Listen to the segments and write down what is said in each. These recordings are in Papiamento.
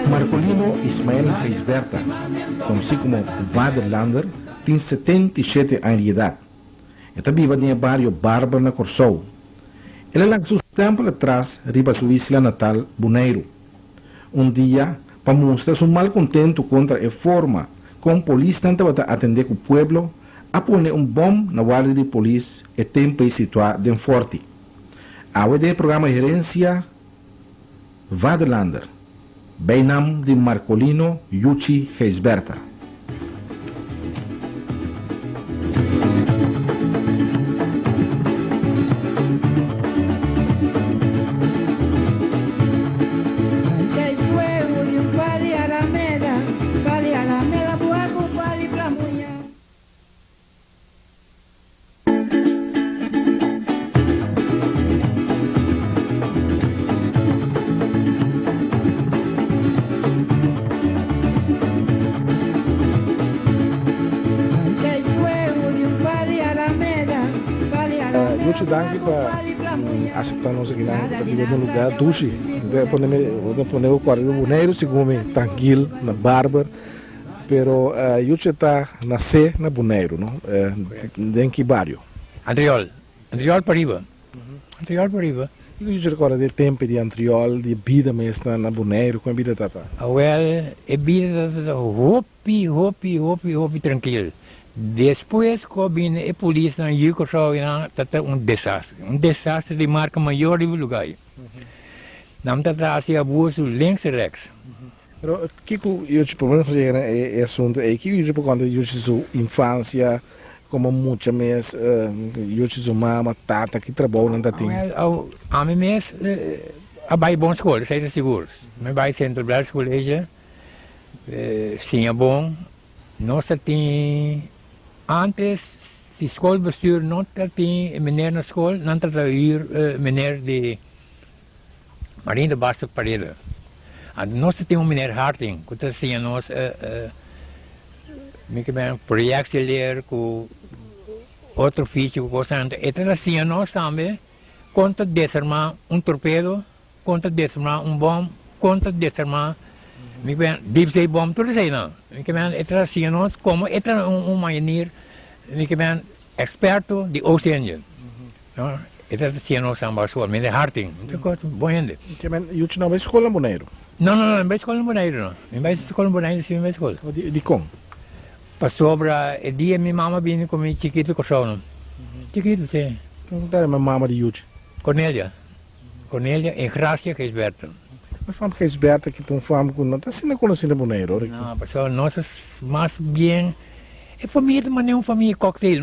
Marcolino Ismael Gijsbertha, konosí komo Vaderlander, tin 77 aña di edat. E ta biba den e bario Barber na Kòrsou. El a laga su stèmpel atras riba su isla natal Boneiru. Un dia, pa mustra su malkontentu kontra e forma kon polisnan tabata atendé ku pueblo, a pone un bòm na warda di polis e tempu ei situá den Fòrti. Awe den e programa Herensia Vaderlander, beinam di Marcolino Yuchi Gijsbertha. Mucho danki pa acepta nos akinan ku ta biba den un lugar dushi. Mi ta pone bo kòrda riba Boneiru segun mi trankil na Barber. Pero Yuche ta nacé na Boneiru, no? Den ki bario? Antriol. Antriol pariba. Antriol pariba. Kiko Yuche recorda di e tempo di Antriol, di e bida mes na Boneiru, con e bida tabata? Awel, e bida tabata hopi, hopi, hopi, hopi trankil. Despues cu a bini e polisnan yu Curaçao nan, tabata un desastre. Un desastre di marca mayor riba e lugar ei. Nan tabata haci abuso links en rechts. Pero kiko Yuchi por menos yega na e asunto ei, kiko Yuchi por konta di Yuchi su infansia komo mucha mes, Yuchi su mama, tata, ki trabou nan ta tin? Wel, ami mes a bai bon skol, esei ta sigur. Mi bai Central Belgisch College, siña bon. Nos ta tin antes di skolbestuur no ta tin e meneer na skol, nan ta ta huur meneer di Marina Bastos Pareda. Anto nos ta tin un meneer Harting ku ta siña nos mi ke men projectieleer ku otro fichi ku kosnan. Anto e ta siña nos tambe kon ta desarmá un torpedo, kon ta desarmá un bòm, kon ta desarmá mi ke men diepzee bòm, tur eseinan. Mi ke men e ta siña nos komo e ta un manier mi ke men experto di Oost-Indië. E ta siña nos samba school, meneer Harting, un ta kos bon hende. Ke men yuchi no bai school na Boneiru? No, no, no, mi bai school na Boneiru no. Mi bai school na Boneiru si mi bai school. Dikon? Pasobra e dia mi mama bini ku mi chikitu Kòrsou no. Chikitu, si. Kon ta yama mama di yuchi? Cornelia. Cornelia Engracia Gijsbertha. E fam Gijsbertha ki ta un fam ku no ta asina konosí na Boneiru, ora ki. No, pasobra nos ta mas bien E famia ta manera un famia cocktail.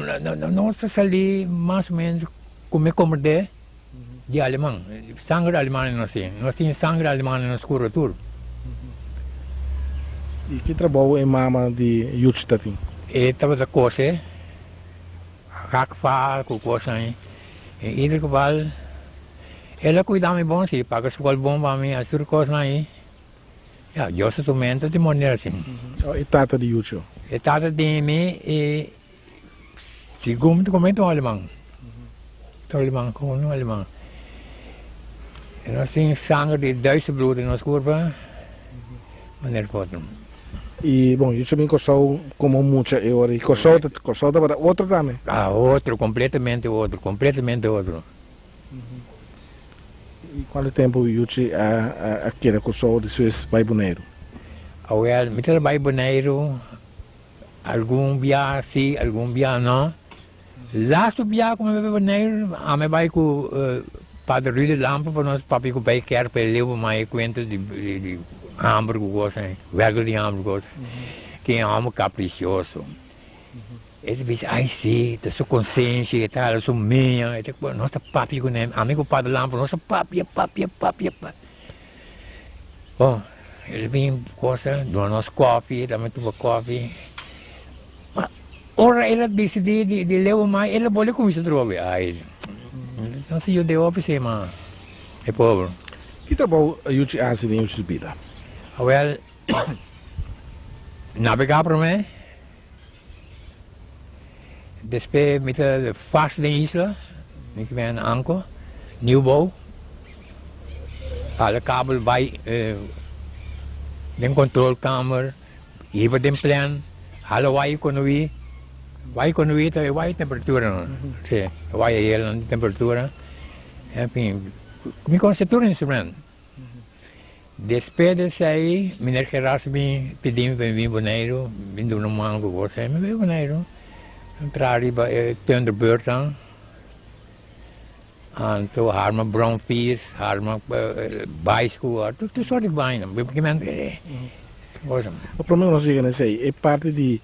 Nos ta sali mas o menos cu mi comprende di aleman. Sangre aleman nos tin. Nos tin sangre aleman den nos cura tur. Y ki trabou e mama di Yuchi ta tin? E tabata cose, hak vaar cu cosnan ahi. En ieder geval, el a cuida mi bon si, paga school bon pa mi, haci tur cosnan ahi. Ya, Dios ta tormenta di manera asin. E tata di Yucho? E tata di mi e segun mi ta comenta un aleman. Ta un aleman, como un aleman. E nos tin sanger di Duitse bloed den nos curpa, manera cu otro. Y bon, Yucho bin Corsou como mucha e ora. Y Corsou ta, Corsou tabata otro tambe? Ah, otro, completamente otro, completamente otro. I kuantu tempu Yuchi a keda Kòrsou despues bai Boneiru? Awel, mi ta bai Boneiru algun bia si, algun bia no. Lastu bia ku mi bai Boneiru, ami bai ku Pader Rudy Lampe pa nos papia ku bai kerk pa e leu mai e kuenta di hamber ku kos, wèrgel di hamber ku kos. Ken hòmber kaprisioso. E ta bisa, Ai si, ta su konsenshi, e ta hala su mia, e ta ku, nos ta papia ku ne, ami ku Pader Lampe, nos ta papia, papia, papia, papia. Bon, el bin kosa, duna nos kofi, ta mi tuma kofi. Ma ora el a disidí di di lewa mai, el a bolbe kuminsá trobe. Ai, nos a yud'é hopi si, ma e pober. Ki trabou Yuchi a hasi den Yuchi su bida? Awel, nabegá promé. Despues mi ta vast den isla, mi ke ben anko. Nieuwbouw, hala kabel bai den controlkamer, hiba den plan, hala waya konoe, waya konoe ta e waya temperatura no, si, e waya hiel di temperatura, en fin, mi conoce tur instrument. Despues di esei, meneer Gerards bin pidi mi pa mi bin Boneiru, bin duna un man ku kos, mi bin Boneiru, mi traha riba e Thunderbird nan. Anto harma bromfiets, harma bicycle, tur sort di baina. Ma prome ku nos yega na esei, e parti di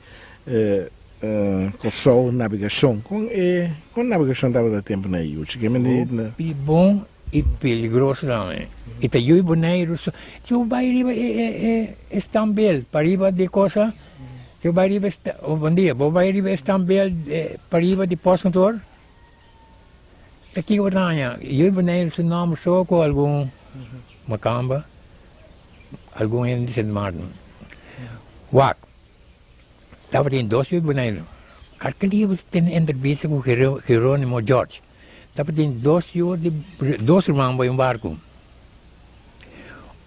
Kòrsou nabegashon, kon e kon nabegashon tabata e tempu na e yuchi? Ke men di. Hopi bon i peligroso tambe. I ta yui Boneiru so. Si bo bai riba e e stambel pariba di cosa, si bo bai riba e bon dia, bo bai riba e stambel pariba di postkantoor. Ta kiko bo ta haña? Yu Boneiru su nòmber so ku algun makamba, algun hende di Sint Maarten. Wak, tabatin dos yu Boneiru. Karkeli bo ta tene entrevista ku Geronimo George. Tabatin dos yu di dos ruman bai un barku.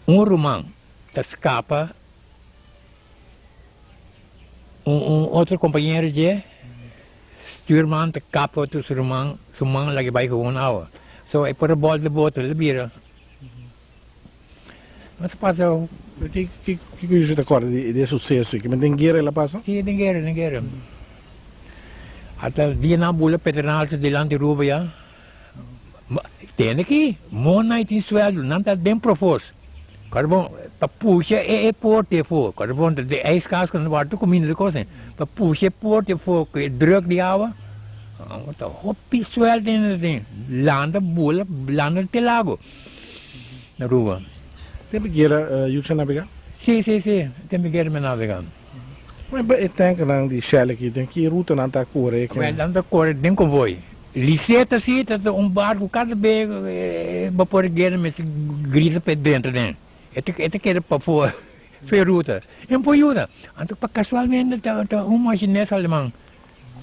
Un ruman ta skapa un otro kompañero dje. Stuurman ta kap otro su ruman su man laga e bai gewoon awa. So e por a bòlt de boto el a bira. Nos a pasa. Ki ki ki usted ta kòrda di e suseso? Ki men den guera el a pasa? Si, den guera, den guera. Ata dia nan a bula Pedernal su dilanti Aruba ya. Tende ki mona i tin sueldo, nan ta den profos. Karbon, pa pusha e e porte afó, karbon ta de ijskast ku nan ta warda tur kuminda tur kos ei, pa pusha e porte afó ku e druk di awa, ta hopi sueldo nan ta tin, landa bula, landa te lago na Aruba. Tempu guera yu sa nabegá? Si, si, si, tempu guera mi a nabegá. Ma e tankernan di Shell aki, den ki ruta nan ta kore? Wel, nan ta kore den konvoi. Liseta si ta un barku kada be e bapor guera mester grita pa e drenta den. E ta e ta keda pafó fe ruta. E no por yuda. Anto pa kasualmente ta ta un machinist aleman.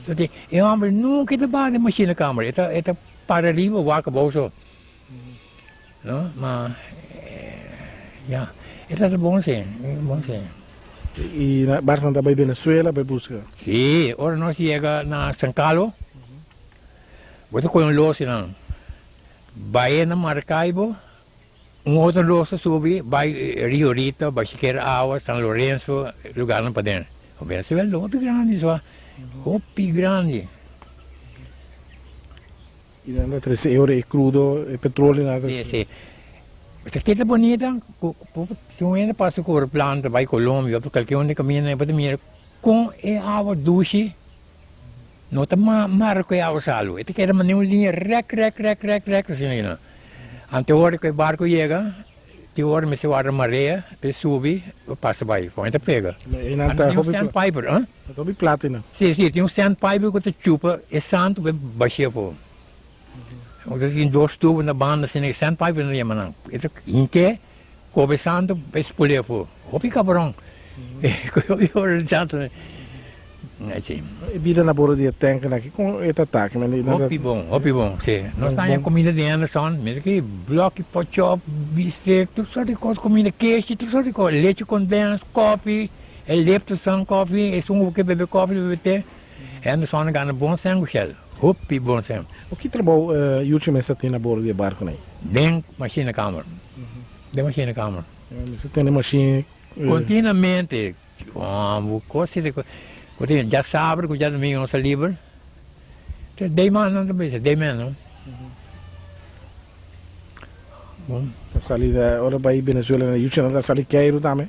Ta di e homber nunka e ta baha den machinekamer. E ta e ta para riba wak abou so. No, ma ya, e ta bon si, bon si. I barconan ta bai Venezuela bai busca? Si, ora nos yega na San Carlos, bo ta coge un losi nan, bai na Maracaibo, un otro los ta subi bai Rio Rita, bai Siqueira Awa, San Lorenzo, lugarnan paden. Venezuela ta hopi grandi so, hopi grandi. I nan ta trese e ora e krudo, e petroleo nan ta. Si, si. Esaki ta bonita ku si un hende pasa ku aeroplan ta bai Colombia of kalke unda kaminda nan bo ta mira kon e awa dushi no ta mara ku e awa salu. E ta keda manera un liña rèk rèk rèk rèk rèk asina kinan. Ante ora ku e barko yega tin ora mester warda marea pa e subi pa pasa bai. Kon e ta pega. E nan ta Tin un sandpiper, ah? Ta hopi plata einan. Si, si, tin un sandpiper ku ta chupa e santu pa e bashia afó. Ora tin dos tubo na banda asina, e sandpiper nan ta yama nan. E ta hink'é, kobe e santu pa e spul'é afó. Hopi kabaron. Hopi ora di santu. Así. E bida na boro di e tankernan aki, kon e ta taki? Hopi bon, hopi bon, si. Nos ta haña kumida di Anderson, mira ki bloki pochop, bistek, tur sort di kos, kumida, keshi, tur sort di kos, lechi kondens, kofi. E lepto san kofi, esun ku ke bebe kofi ta bebe te. Henderson a gana bon sèn ku Shell, hopi bon sèn. O ki trabou Yuchi mester tin na bordo di e barkunan ei? Den machinekamer, den machinekamer. Mester tene machine. Kontinuamente, bo kos si di ku tin djasabra ku djadomingo nos ta liber. Te dei man nan ta bisa, dei men no. Bon. Ta sali ora bai Venezuela na Yuchi nan ta sali keiru tambe?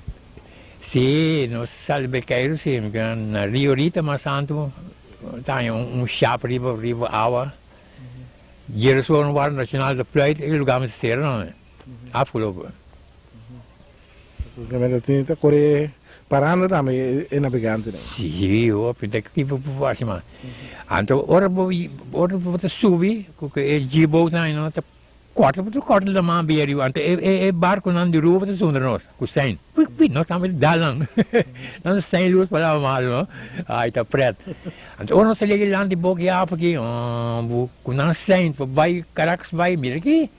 Sí, nos sali bai keiru sí, mi keda na Rio Rita mas tantu ta haña un shap riba riba awa. Jerozoon Guarda Nacional ta pluit e lugar mester sera nan afgelopen. Ta kore paranda tambe e nabegantenan. Sí, hopi ta tipo por hasi mas. Anto ora bo ora bo ta subi ku e G-boatnan ta. Kòrta bo ta kòrta laman bia riba anto e e barkunan di Ruba ta zundra nos ku sein pui pui nos tambe ta dal nan nan ta sein lus pa laba malu no ai ta pret anto ora nos ta llega dilanti boki afu aki bu ku nan sein pa bai Caracas bai mira aki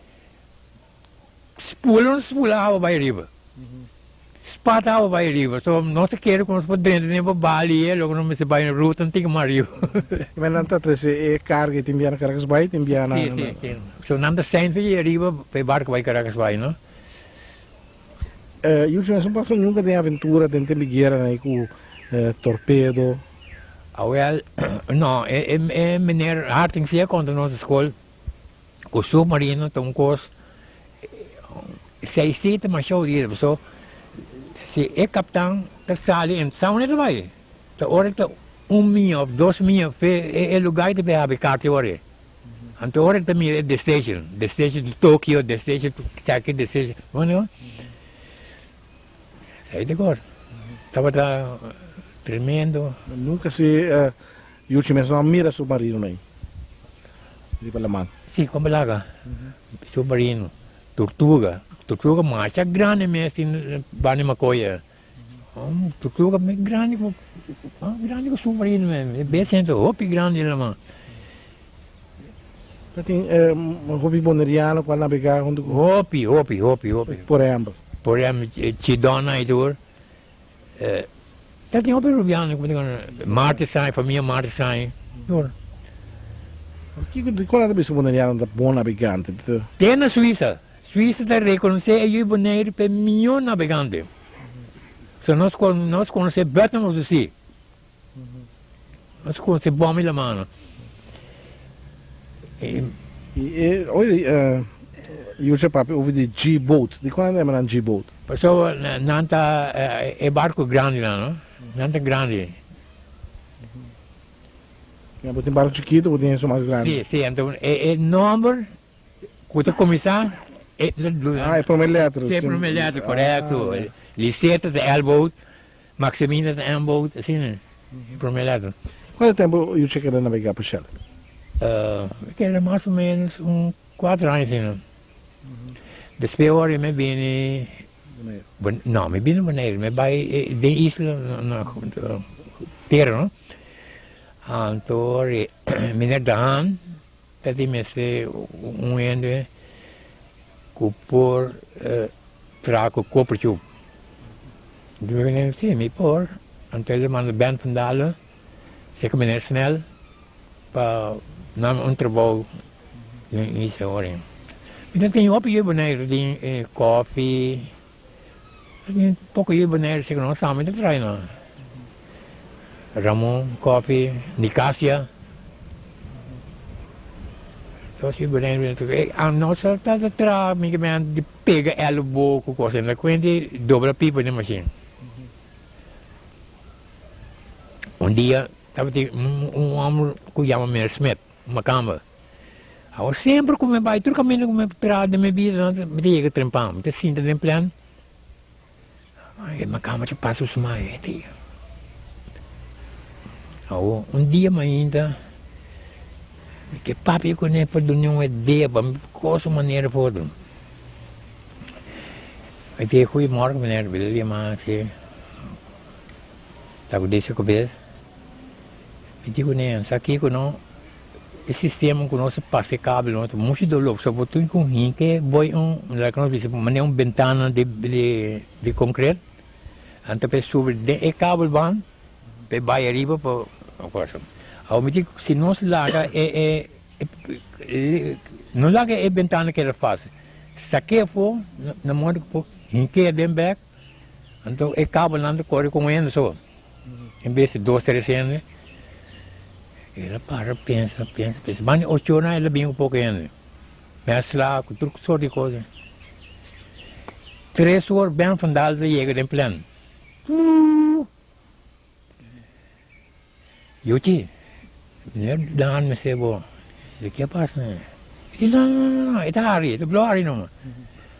spula nos spula awa bai riba Spat awa bai riba. So nos ta kere ku nos por drenta den pa Bali e loke nos mester bai ruta no tin ku mas riba. I men nan ta trese e karga i tin bia na Caracas bai tin bia na. Si si si. So nan ta send fi riba pa e barko bai Caracas bai no. Yuchi mes no pasa nunka den aventura den tempi guera nan ku torpedo. Awel no e e meneer Harting si a konta nos na skol ku submarino ta un kos. Sei si ta masha odido paso si e captan ta sali en sa unda e ta bai ta ora ta un mia of dos mia fe e lugar ta bay habi carta ora e anto ora ta mira e destation destation di Tokio destation esaki destation bo sei ta cos tabata tremendo. Nunca si Yuchi mes no a mira submarino ei riba laman. Si, con belaga submarino. Tortuga, tortuga masha grandi mes tin banda di Macoya. Tortuga mes grandi ku mas grandi ku submarino mes. E bestia ta hopi grandi laman. Ta tin hopi boneriano ku a nabegá huntu ku. Hopi, hopi, hopi, hopi. Por ehèmpel? Por ehèmpel Chidonna i tur. Ta tin hopi rubiano ku Martesai, famia Martesai, tur. Kiko di kon nan ta bisa ku boneriano ta bon nabegante? Te na Suisa, Suisa ta rekonosé e yu Boneiru pa e mihó nabegante. So nos nos konosé buiten of de see. Nos konosé bòm i lamano. I e oye Yusha papia over di G-boat. Di kon nan ta yama nan G-boat? Pasobra nan ta e barku grandinan no. Nan ta grandi. Ya bo tin barku chikitu, bo tin esun mas grandi. Si, si. Anto e nomber ku ta kuminsá e. Ah, e promé letter. Si, e promé letter, korekto. Liseta ta L-boat. Maximina ta M-boat, asina, e promé letter. Kuantu tempu Yuchi a keda nabegá pa Shell? E keda mas o ménos un kuater aña asina. Despues ora mi bini, no, mi bini Boneiru, mi bai den isla na tera no. Anto ora meneer De Haan ta di mester un hende ku por traha ku kopertje. Si, mi por. Anto el a manda Ben van Dalen, seka meneer Snel, pa nan un trabou den isla ora. Mi ta tin hopi yu Boneiru, tin kofi, tin poko yu Boneiru seka nos tambe ta traha nan. Ramon, kofi, Nicasia. Nos yu Boneiru, nos ta traha mi di Pega elbow ku kos en la kuenti dobla pipa den mashin. Un dia tabatin un homber ku yama Meneer Smit, un makamba. Awor semper ku mi bai tur kaminda ku mi traha den mi bida mi ta yega trempan, mi ta sinta den plan. E makamba ta pasa su man e dia. Awor un dia mainta mi ke papia kuné pa dun'é un idea pa mi kosa un manera of otro. Mi di goeiemorgen meneer, wil je maar si ta ku disi ku bes. Mi di kuné, sa kiko no, e sistema ku nos ta pasa e kabel no ta muchu doló, so bo tin ku hinka boi un, laga nos bisa manera un bentana di di konkret, anto pa e subi den e kabel ban pa e bai ariba pa cosa. Awor mi di si nos laga e e no laga e bentana keda fásil, sak'é afó na modo ku por hink'é aden bèk, anto e kabelnan ta kore ku un hende so. En bes di dos tres hende, el a para pensa, pensa, pensa. Banda di ocho ora el a bin ku poko hende. Mèsla ku tur sort di kos. Tres or Ben van Dal ta yega den plen. Yuchi, meneer Daan mester bo. Di ke pasa? E di no, no, no, no, e ta hari, e ta blo hari numa.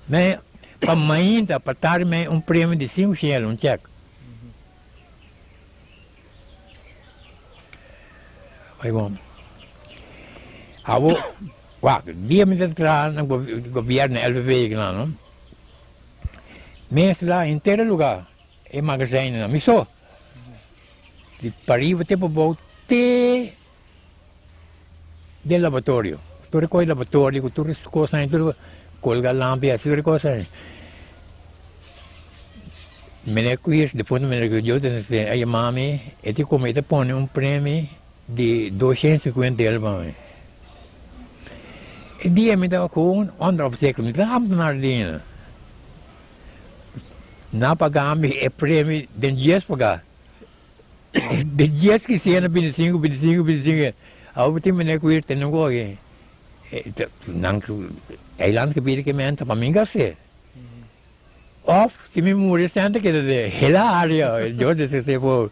Me pa mainta, pa tardi me un premio di sinku shel, un chèk. Bai bon. Abo. Wak, dia mi ta traha na gobierno LVV kinan no. Mi instalá henter e lugá, e magazijnnan, mi so. Di pariba te pabou te den laboratorio. Tur e kos di laboratorio ku tur e kosnan tur kolga lampi asi tur e kosnan. Meneer Kwiers, defunto meneer Kwiers, Dios te a yama mi, e ta come e ta pone un premi di 250 dela pa mi. E dia mi tabata ku un onderofficier, mi ta ambtenaar di. Nan paga mi e premi den dies paga. Den dies kisena bintisingu, bintisingu, bintisingu. Awor bo tin mene ku ir tene un gogi. Nan eiland gebied ke men ta pa mi gast'é. Of si mi muri sèn ta keda den hilario. Dios di sesé por.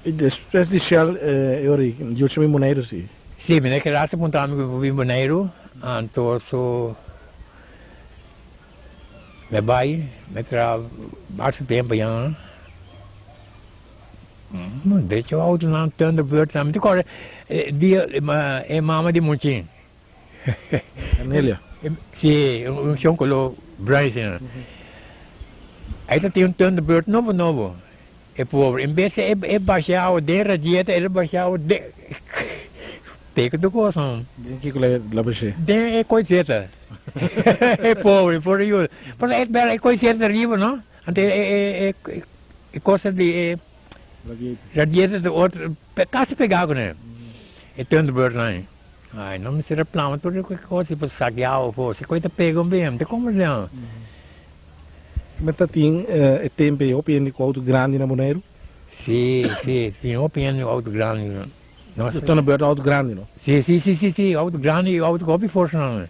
Despues di Shell e ora ei Dios mi Boneiru si. Si, mi ta keda hasta puntra mi ku mi por bin Boneiru anto so. Me bai, me traha basta tempo ya. Derecho autonan, Thunderbird nan, mi ta kòrda e dia e mama di Munchin. Amelia. Si, un shon koló bruin asina. Ei ta tin un Thunderbird nobo nobo. E pobre, en bes e basha awa den radieta, el a basha awa den Teken tur kos hon. Den kiko la bash'é? Den e koiseta. E pobre, por yuda. Pasobra e bera e koiseta riba no, anto e e cosa di e radieta ta otro, kasi pegá kuné. E Thunderbird nan. Ai, no mester a plama tur e kos pa sakia awa afó. Si koi ta pega un bem, ta komo den. Mi ta tin e tempu ei hopi hende ku outo grandi na Boneiru? Si, si, tin hopi hende ku outo grandi. Nos ta na bèrt outo grandi no? Si, si, si, si, si, outo grandi i outo ku hopi forsa nan.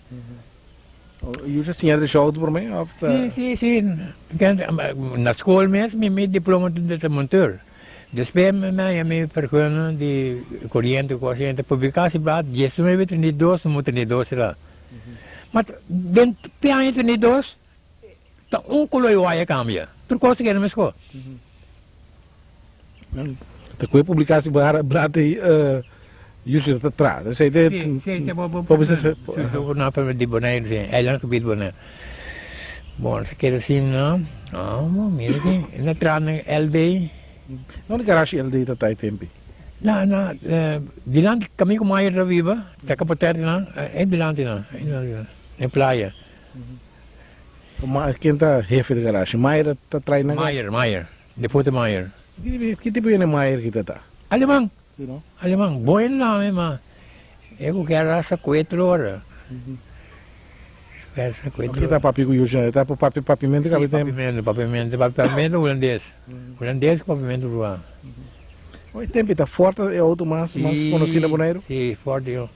Yu ta siña drecha outo promé òf ta? Si, si, si. Na skol mes mi mi diploma ta monteur. Despues mi haña mi vergunning di koriente ku kos i ta publiká si blad 19 32 numero 32 sera. Ma den pe aña 32 ta un koló i waya kambia. Tur kos ta keda meskos. Ta ku e publiká si blad ei Yusuf ta traha. Esei ta Si, si, ta bo bo bo di Boneiru si, eilandsgebied Boneiru. Bon, si keda asina, no, bo mira aki, na traha na LD. Donde garashi LD ta ta e tempi? Na, na, dilanti kaminda ku Maier ta biba, ta kapoter nan, e dilanti nan, e dilanti nan, na e playa. Ken ta hefe di garashi? Maier ta trae nan? Maier, Maier, defunto Maier. Ki tipo hende Maier ki ta ta? Aleman. Aleman, bo e name ma e ku kier rasa kuetro ora. Rasa kuetro. Ki ta papia ku Yosha? E ta por papia papiamento kabe tempu? Si, papiamento, papiamento, papiamento hulandes. Hulandes ku papiamento ruan. E tempu ta forte e auto mas mas konosí na Boneiru? Si, forte yo.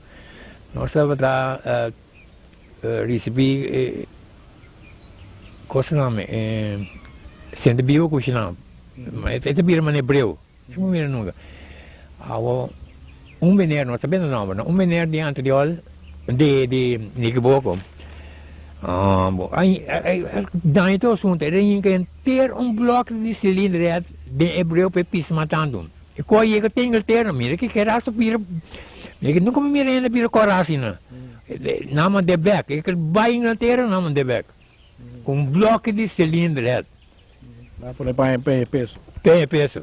Nos tabata risibi kos nan sente bibo kushiná. E ta bira manera breu. Yo no mira nunca. Awo un meneer, no ta bende nomber no, un meneer di anterior di di Nikiboko daña tur asunto, e rinca henter un blok di cilinder den e breu pa e pisa mas tanto. E koe yega te Inglaterra, mira ki keraso bira, mira ki nunca mi mira hende bira kora asina. Nan manda bek, e bai Inglaterra nan manda bek. Un blok di cilinder. Nan pone paña peña peso. Peña peso.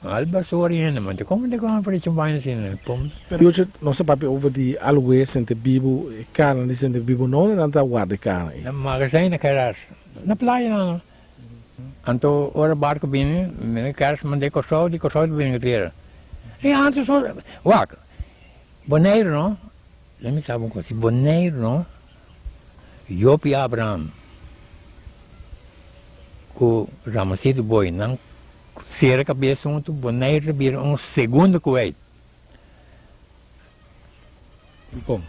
Al basura hende man. Como te come precho un baña asina? Pom. Pero nos a papia over di alwe sente bibu, e carnan di sente bibu no unda nan ta warda e carnan ei? Na magazijn na Keras. Na playa nan. Anto ora barco bini, mi Keras manda e Kòrsou, di Kòrsou ta bini Inglatera. E antes so, wak, Boneiru no, let mi saba un kos, si Boneiru no. Job i Abraham ku Ramosito Boy nan sera kabes huntu, Boneiru ta bira un segundo Kuwait. Dikon?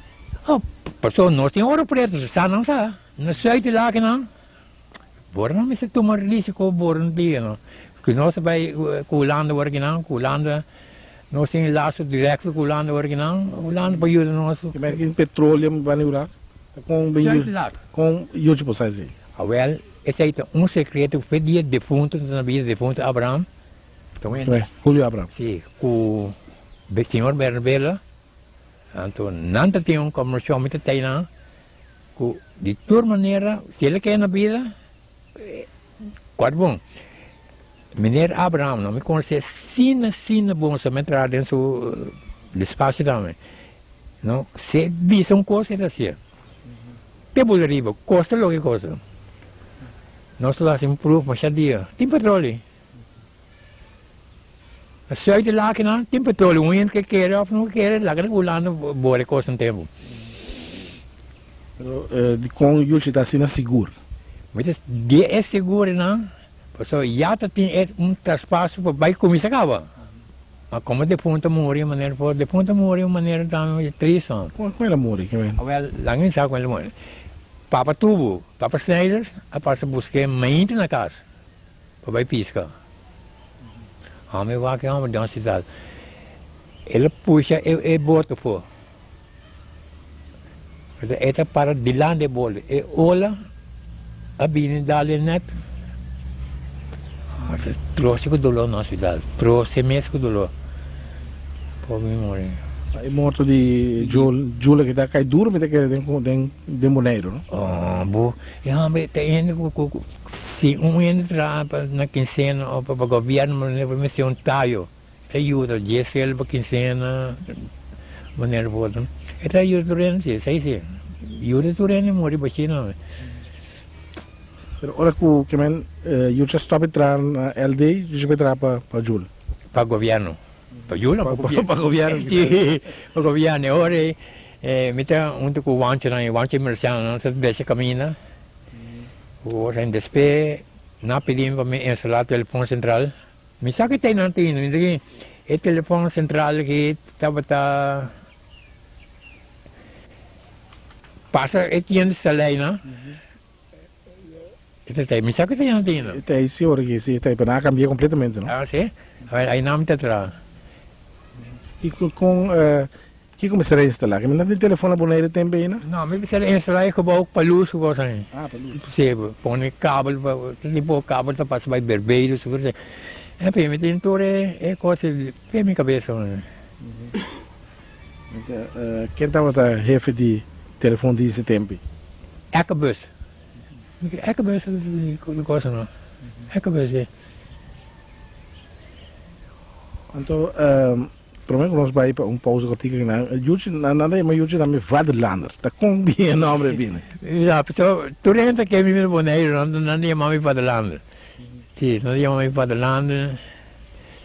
Oh, pasobra nos tin oro pretu, sa nan sa. Na suit laki nan, bora nan mester tuma risiko bora no dia no. Ku nos ta bai ku Hulanda ora ki nan, ku Hulanda nos tin laso direkto ku Hulanda ora ki nan, Hulanda por yuda nos. Ki mester tin petroleo bani Hulanda? Ta kon bin Suit lak. Kon yuchi por sa esei? Awel, esei ta un sekreto ku fe dia defunto na bida defunto Abraham, ta un Julio Abraham. Si, ku señor Bernabela. Anto nan ta tin un kombershon mi ta tei nan ku di tur manera si el a keda na bida kòt bon. Meneer Abraham no mi konosé asina asina bon so mi a traha den su despacho tambe no si e bisa un kos e ta hasié te bula riba kosta loke kosta nos lo hasi un proof masha dia tin petroli a suite lakinan tin petroli un hende ke kere of no kere laga den Hulanda bora e kos un tempu. Pero dikon Yushi ta asina sigur? Mi ta di e sigurinan Pasobra ya ta tin e un traspaso pa bai cuminsa caba. Ma como defunto a muri un manera por defunto a muri un manera tambe trist no. Con el a muri kimen? Awel laga mi sa con el a muri. Papa Tubu, Papa Snijders a pasa busque mainta na cas pa bai pisca. Hombre wak e hombre den hospital. El a pusha e boto afo. E ta para dilanti e borde. E ola a bini dal e net. Troce cu dolor na hospital. Troce mes cu dolor. Pobre mi muri. E morto di Jula ki ta cay duro mi ta kere den den Boneiru no? Oh bo e hombre ta hende cu si un hende traha na quincena o pa gobierno mester un tayo. Ta yuda dies fel pa kinsena manera por otro. E ta yuda tur hende si, esei si. Yuda tur hende muri bashí no. Pero ora ku ke men yucha stop e traha na LD, yucha bai traha pa pa Jul. Pa gobierno. Pa Jul no, pa gobierno. Pa gobierno. Si, pa gobierno. E ora ei mi ta huntu ku Wanchonan i Wancho i Mercianonan sa drecha kaminda. Ora despe nan a pidi mi pa mi instalá telefon sentral. Mi sa ki tei nan tin, mi di e telefon sentral aki tabata pasa e tienda Salei nan, e ta tei, mi sa ki tei nan tin. E tei si ora ki si e tei, pero nan a cambia completamente no? Ah si, ai nan mi ta traha. I con Kiko mester a instalá? Ke mi no tin telefon na Bonaire tempu ei no? No, mi mester a instalá e gebouw pa lus ku kos ain. Ah, pa lus. Sí, pone kabel pa, tipo kabel ta pasa bai Barbados su kos. En fin, mi tin tur e kos den mi kabes. Ken tabata hefe di telefon di ese tempu ei? Ekkebus. Ekkebus di kos no. Ekkebus, sí. Anto. Prome ku nos bai pa un pausa kortiku aki nan, Yuchi, nan ta yama Yuchi tambe Vaderlander. Ta kon bin e nomber e bini? Ja, pasobra tur hende ta kere mi na Boneiru, nan ta yama mi Vaderlander. Si, nan ta yama mi Vaderlander.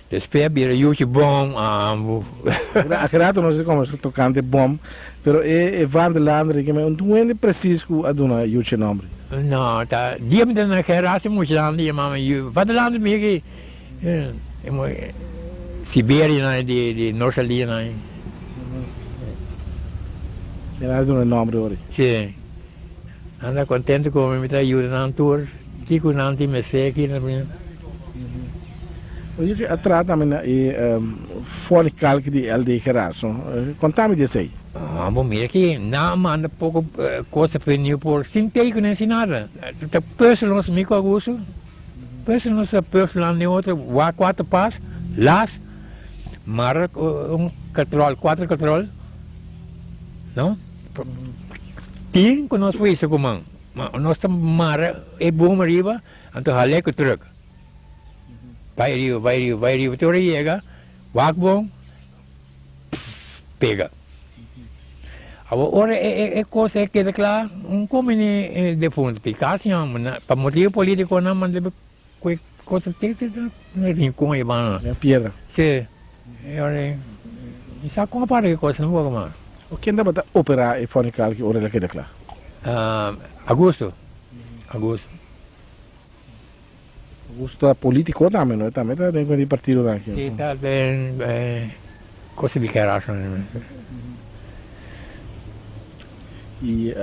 Despues a bira Yuchi Bom, ambu. Aki rato nos a kombersa tokante Bom, pero e Vaderlander aki, un hende presis ku a duna Yuchi e nomber? No, ta dia mi ta na generatie mucha nan ta yama mi Vaderlander mi aki. Siberia nan di di Norsalia nan. E nan a duna nomber ori. Si. Nan ta contento cu mi ta yuda nan tur. Kico nan tin mester ki nan tin. Oye cu a traha tambe na e Fornikalk di LD Gerards no. Conta mi di esey. Ah bo mira ki nan a manda poco cosa pa Newport sin tekenen sin nada. Ta peuzel nos mi cu Augusto. Pues nos ta puflan den otro wak cuatro pas, las, mara un katrol, cuatro katrol, no? Tin cu nos por hisa cu man, ma nos ta mara e boom ariba, anto hal'e cu truck. Bay riba, bay riba, bay riba, te ora yega, wak bon, pega. Awor ora e cos e keda cla, un comini e defunto Picasso na pa motivo politico nan manda cu e cos te te na rincon e banda. Na piedra. Si. E ora mi sa con a para e cos no poco mas. O ken tabata opera e fornical ki ora el a keda cla? Augusto. Augusto. Augusto ta politico tambe no? E tambe ta den di partidonan aki. Si ta den cosa di kerason. Y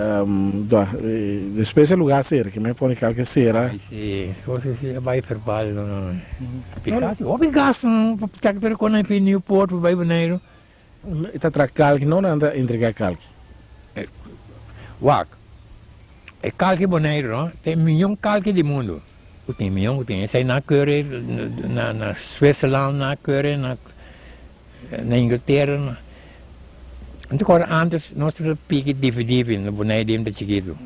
despues e lugar sera, ke men pone kalke sera. Ay si, cosa si a bay verbal no no. Picasso, hopi gasto no pa chak pero con fi Newport pa bay Boneiru. E ta traha kalki no nan ta entrega kalki? Wak, e kalki Boneiru no ta e miyon kalki di mundu ku tin, miyon ku tin. Esei nan a kore na na Switzerland, nan a kore na na Inglaterra. Anto kòrda antes nos tabata piki difi difi na Bonaire di ta chikitu.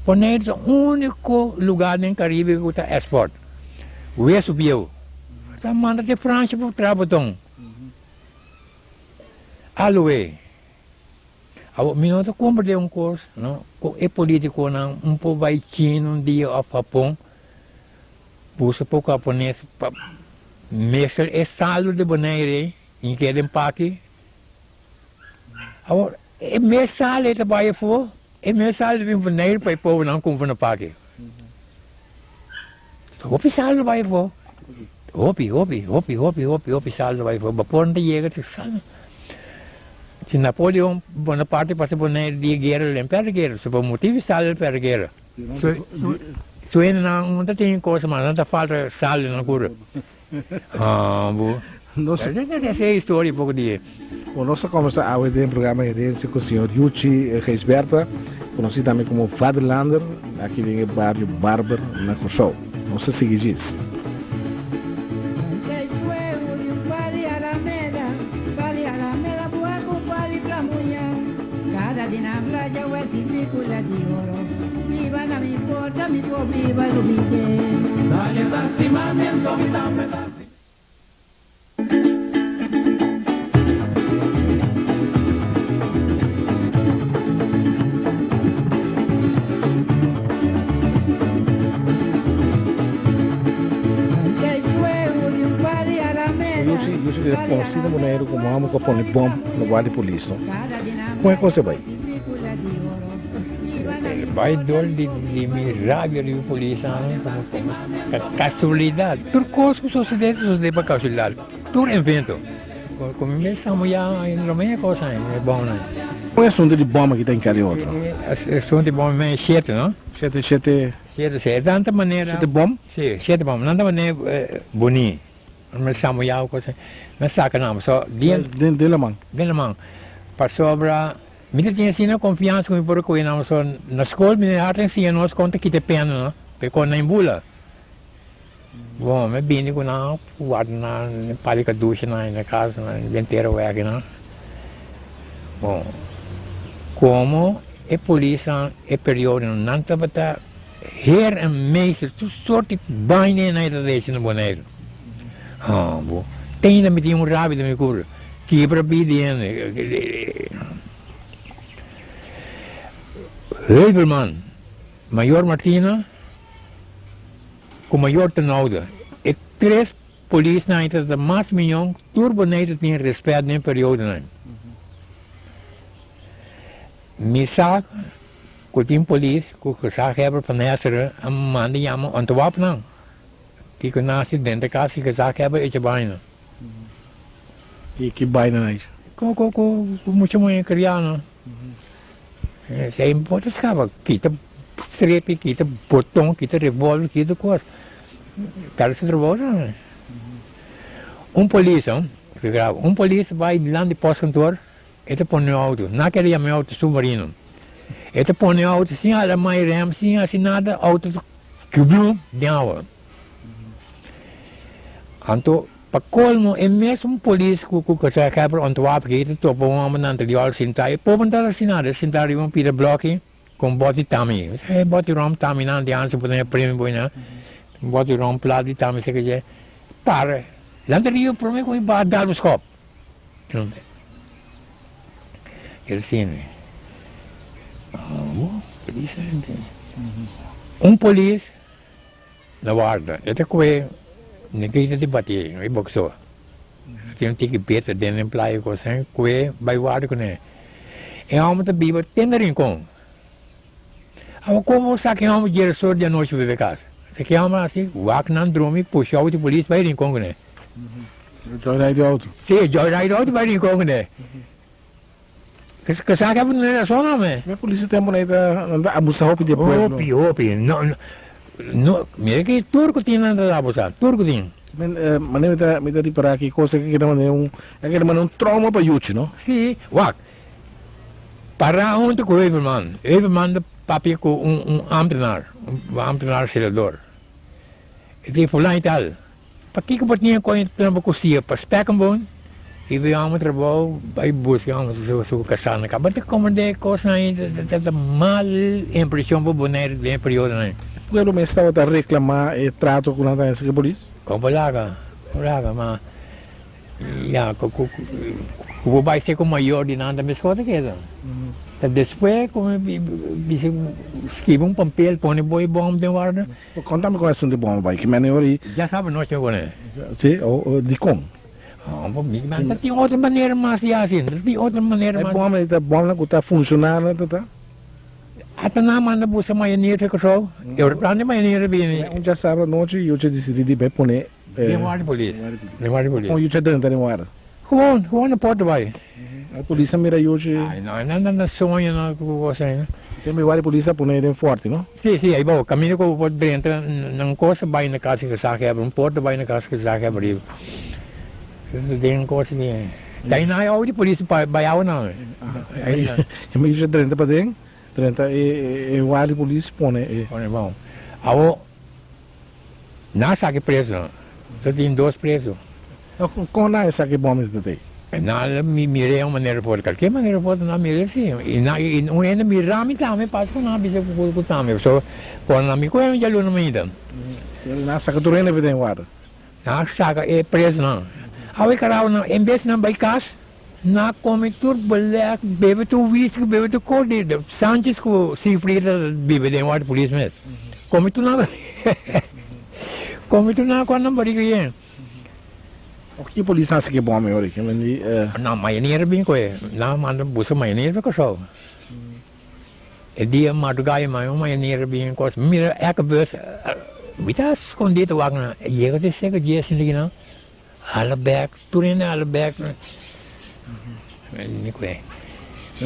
Bonaire ta úniko lugá den Karibe ku ta èspòrt wesu bieu. Ta manda te Fransha pa traha boton. Aloe. Awor mi no ta komprendé un kos no, ku e politikonan un por bai China un dia òf Hapon buska poko hapones pa mester e saldo di Bonaire ei i keda den paki. Awor e mes sal ei ta bai afó, e mes sal ta bin Bonaire pa e pobernan kumpra na paki. Hopi sal ta bai afó. Hopi, hopi, hopi, hopi, hopi, hopi sal ta bai afó. Bapor no ta yega te sal. Si Napoleon Bonaparte pasa Bonaire dia guera, el perde guera. So pa motivo di sal el perde guera. Su hendenan no ta tin cosa mas, nan ta falta sal den nan cura. Ah, bo. Nos Esa e historia poco di. Bon, nos ta combersa awe den programa Herencia cu señor Yuchi Gijsbertha, conoci tambe como Vaderlander, aki den e bario Barber na Corsou. Nos ta sigui djis. Yuchi, Yuchi ta conoci na Boneiru como amo cu a pone bom na guardia di polis, no? Con e cosa bay? Bai dor di mi rabia riba polisnan como como casualidad tur cos cu sucede ta sucede pa casualidad tur invento cu mi mes amo ya lo mes cos ai e bom nan. Con e asunto di bom aki ta encarga otro? E asunto di bom e shete no? Shete shete. Shete shete tanta manera. Shete bom? Si shete bom nan ta manera boni. Mi samu yau cos mi saca nan pasobra den. Den laman. Den laman pasobra mi ta tin asina confiansa cu mi por recoge nan pasobra na school mi a hasta siña nos con ta kita e pena no pa e con nan bula bon mi bini cu nan warda nan den pali cadushi nan na casa nan den tera weki nan bon como e polisnan e periodo nan tabata Heer en meester, tur soort baina nan e ta deci na Boneiru. Ha, bo. Teinda mi tin un rabi den mi cur. Kibra bidi hende. Heuvelman, Mayor Martina cu Mayor Tenoude. E tres polisnan e ta ta mas miyon, tur Boneiru tin respet den e periodonan. Mi sa Ku tin polis ku gezaghebber van Hesseren a manda yama ontwapnan. Kiko nasi den ta kas di gezaghebber echa baina. I ki baina nan echa? Ku ku ku mucha muhé kriá nan. Esei bo ta skaba kita strepi, kita boton, kita revolver, kita kos. Kada su trabou nan. Un polis, un polis bai dilanti postkantoor. E ta pone auto, na kere yama e auto submarino. E ta pone auto sin hala mai rem, sin hasi nada, auto ta kiblum den awa. Anto, pa colmo, e mesun polis cu cu cu sa por ontwapen ki ta topa un homber nan ta di sinta, e pober no ta hasi nada, e sinta riba un pida bloki cu un boti tami. E boti rom tami nan di antes bo ta primi bo nan, un boti rom plat di tami esaki dje, para, nan ta riba prome cu e ba dal un schop. Un polis na warda e ta kohe negrito di bati e boxeo tin un tiki beta den den playa kos asin kohe bai warda kune e homber ta biba te na rincon awor komo bo sa ke homber djera sor di anochi pa bebe kas ke homber hasi wak nan drumi pusha auto di polis bai rincon kune. Joyride di auto. Sí, joyride auto bai rincon kuné. Ke sa ke no razon no me. Me polis tempo nan ta nan ta abusa hopi di e pueblo. Hopi, hopi. No, no, mira ke tur ku tin nan ta abusa, tur ku tin. Men, manera mi ta mi ta ripara ki kos aki keda manera un a keda manera un trauma pa Yuchi, no? Sí, wak. Para huntu ku Heuvelman. Heuvelman ta papia ku un un ambtenaar, un ambtenaar celador. E di fulano i tal. Pakiko bo tin e koña ta bo kusia pa spek en bon? I bai hòmber trabou bai buska hòmber su su kasá na kaba ta komprendé kosnan ei ta ta mal impreshon pa Boneiru den e periodonan ei. Pueblo mes tabata reklamá e trato ku nan ta hasi ku e polis? Kon por laga, por laga, ma ya ku ku ku bo bai ser ku mayor di nan ta meskos ta keda. Ta despues ku mi bisa skibi un papel pone bo e bòm den warda. Konta mi kon esun di bòm a bai, ki mene ora i. Ya saba nochi mi pone. Si, o dikon? Ma ta tin otro manera mas di hasi, ta tin otro manera mas. E bòm ei ta bòmnan ku ta funshoná nan ta ta? Ata nan manda buska mayonia te Kòrsou, e ora plan di mayonia ta bini. Un djasabra anochi Yucha disidí di bai pone. Den warda di polis, den warda di polis. Kon Yucha drenta den warda? Gewoon, gewoon na porta bai. E polis a mira Yuchi. Ai no, nan nan soña no ku kos ei no. Tempu e warda di polis a pone den fòrti no? Si, si, ei bou, kaminda ku bo por drenta nan kos a bai na kas di gezaghebber, un porta bai na kas di gezaghebber riba. Den kos di ta ei nan e di polis bai awa nan. E Yuchi a drenta paden, drenta e warda di polis pone e. Pone bou. Awo Nan a saki preso. Ta tin dos preso. Kon nan a saki bo mester ta ei? Nan a mir'é un manera for. Kalker manera for nan a mir'é si. I nan i un hende mira mi tambe pas ku nan a bisa ku tambe. Pasobra por nan mi kohe mi djaluna mainta. Nan a saka tur hende for den warda. Nan a saka e presonan. Awe karaho nan en bes nan bai kas nan a kome tur belek, bebe tur whisky, bebe tur kos di Sanchez ku Siegfried ta biba den warda polis mes. Kome tur nan kome tur nan ku nan bariga yen. Oki polis nan siki bon mi ora ki men di. Nan mayanera bin koe nan manda buska mayanera pa Kòrsou. E dia madrugá e mai un mayanera bin kos mi mira elke bus mi ta skondí ta wak nan e yega te seka dje sinti ki nan hala bek tur hende hala bek mi koe.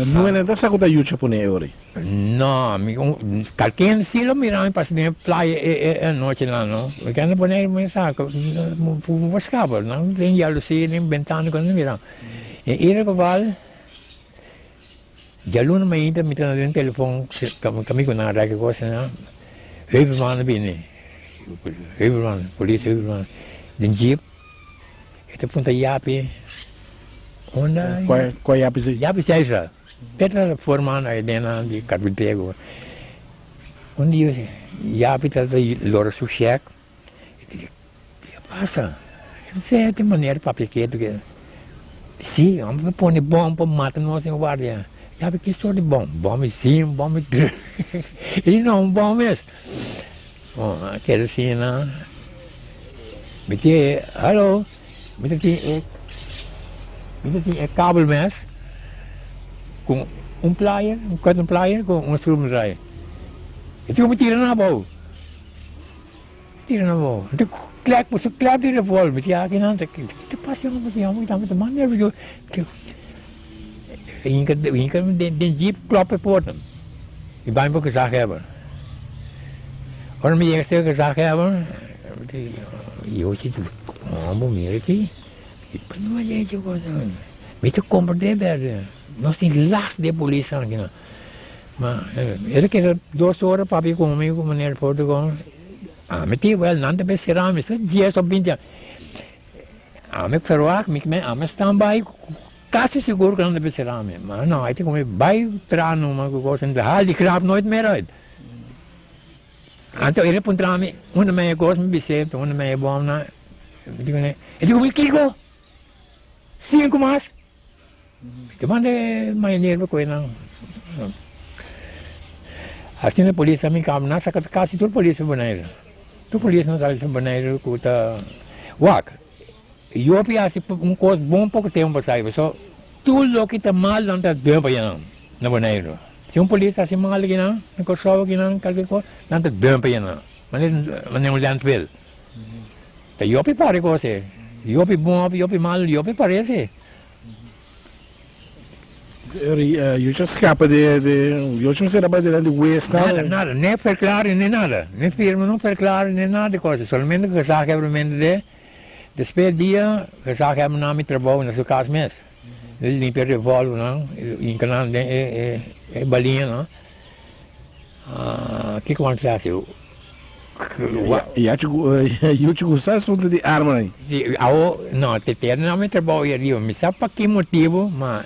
Nuen nan ta sa ku ta yucha pone e ora ei? No, mi un kalken si lo mira mi pasa den e playa e e anochi nan no. Mi kende pone mi sa ku mi por skapa nan den yalusí den bentana ku nan mira. En ieder geval djaluna mainta mi ta den telefon kami ku nan rèk e kos nan Heuvelman a bini Heuvelman polis Heuvelman den jeep e ta punta Yapi unda Kua Yapi si? Yapi Cesar. Petra forman ay den nan di carpintero. Un dia Yapi ta ta lora su shek. E di, Ke a pasa? E di, Tin manera di papia ketu ke. Si, homber ta pone bom pa mata nos den guardia. Yapi, Ki sort di bom? Bom di sim, bom di drug. E di, No, un bom mes. Bon, a keda asina. Mi tin e, Hallo, mi ta tin e, mi ta tin e kabel mes ku un plier, un cutting plier ku un schroevendraaier. E tin ku mi tira nan abou. Tira nan abou. Mi ta klek, bo sa klep di revolver. Mi tin aki nan, ki ta pasa homber, ki homber ta mas nervioso. Hinka, hinka den jeep klop e porta. Mi bai pa gezaghebber. Ora mi yega serka gezaghebber, mi di, Yochi di homber mira aki, mi ta komprendé berde, nos tin last di e polisnan aki nan. Ma e ta keda dos ora papia ku mi ku meneer Portugal. Ami tin wèl nan ta besera mi, dies òf binti aña. Ami ferwagt mi, ami stan bai. Casi sigur cu nan ta besera mi. Ma no, hay tin cu mi bay tra numa cu cos en haal die krap nooit meer uit. Anto el a puntra mi, unda mi a cos mi bis'é, unda mi a bom nan. Mi di cune, e di cu mi kico? Cinco mas? Mi ta manda e mayoneer pa coge nan. Asina polis a mi caba, nan saca casi tur polis pa Bonaire. Tur polis nan sali pa Bonaire cu ta wak. Yopi hasi un kos bon poko tempu pasá pasobra tur loke ta mal nan ta duna pa nan na Boneiru. Si un polis hasi mal akinan na Kòrsou akinan kalker kos nan ta duna pa nan manera un landfill. Ta yopi pare kos e yopi bon òf yopi mal yopi parese. Yochi a skapa di yochi mester a bai dilanti hues nada. Nada nada ne verklaring ne nada ne firma no verklaring ne nada di kos solamente gezaghebbermente de Despues dia gezaghebber nan mi trabou na su kas mes. Mi limpia revolvernan, hinka nan den e baliñanan. Kiko nan ta hasi? Ya Yuchi gusta asunto di arma ei. Si, awo, no, te te na mi trabou ei ariba. Mi sa pa ki motibu, ma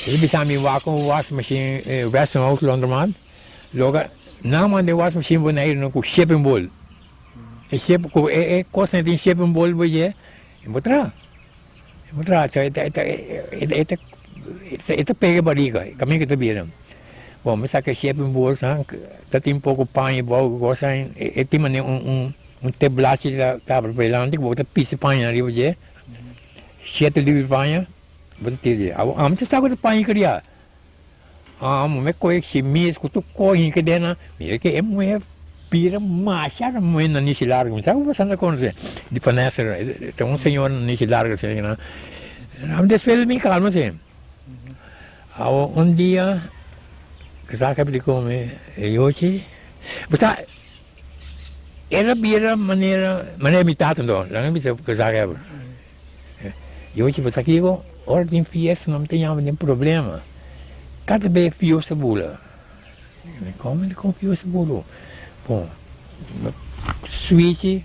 e bisa mi wak un wasmachine Westinghouse laundromat. Loke nan manda e wasmachine Boneiru no ku shipping bol. E ship ku e e kosnan tin shipping bol bo dje, e bo traha. E bo traha, so e ta e ta e ta e ta pega e barika, kaminda ku ta bira. Bon, mi saka e shipping bol san, ta tin poko paña abou ku kos ain, e tin manera un un un teblachi ta tabra pa dilanti ku bo ta pisa paña ariba dje, shete libra paña, bo ta tira dje. Awor ami ta sa ku ta paña kriá. Amo me koe shimis ku tur kos hinka den nan, mira ke e muher bira masha na muher na nishi largu, mi sa ku boso ta konosé di Vanessa, ta un señora na nishi largu asina kinan, ami despues mi kalma si. Awo un dia kisas a pidi komi e yochi, bo sa el a bira manera manera mi tata anto, laga mi bisa kisas ever. Yochi bo sa kiko? Ora tin fiesta no mi ta yama den problema. Kada bes fios ta bula. Mi komo di kon fios ta bula? Bon, mi swichi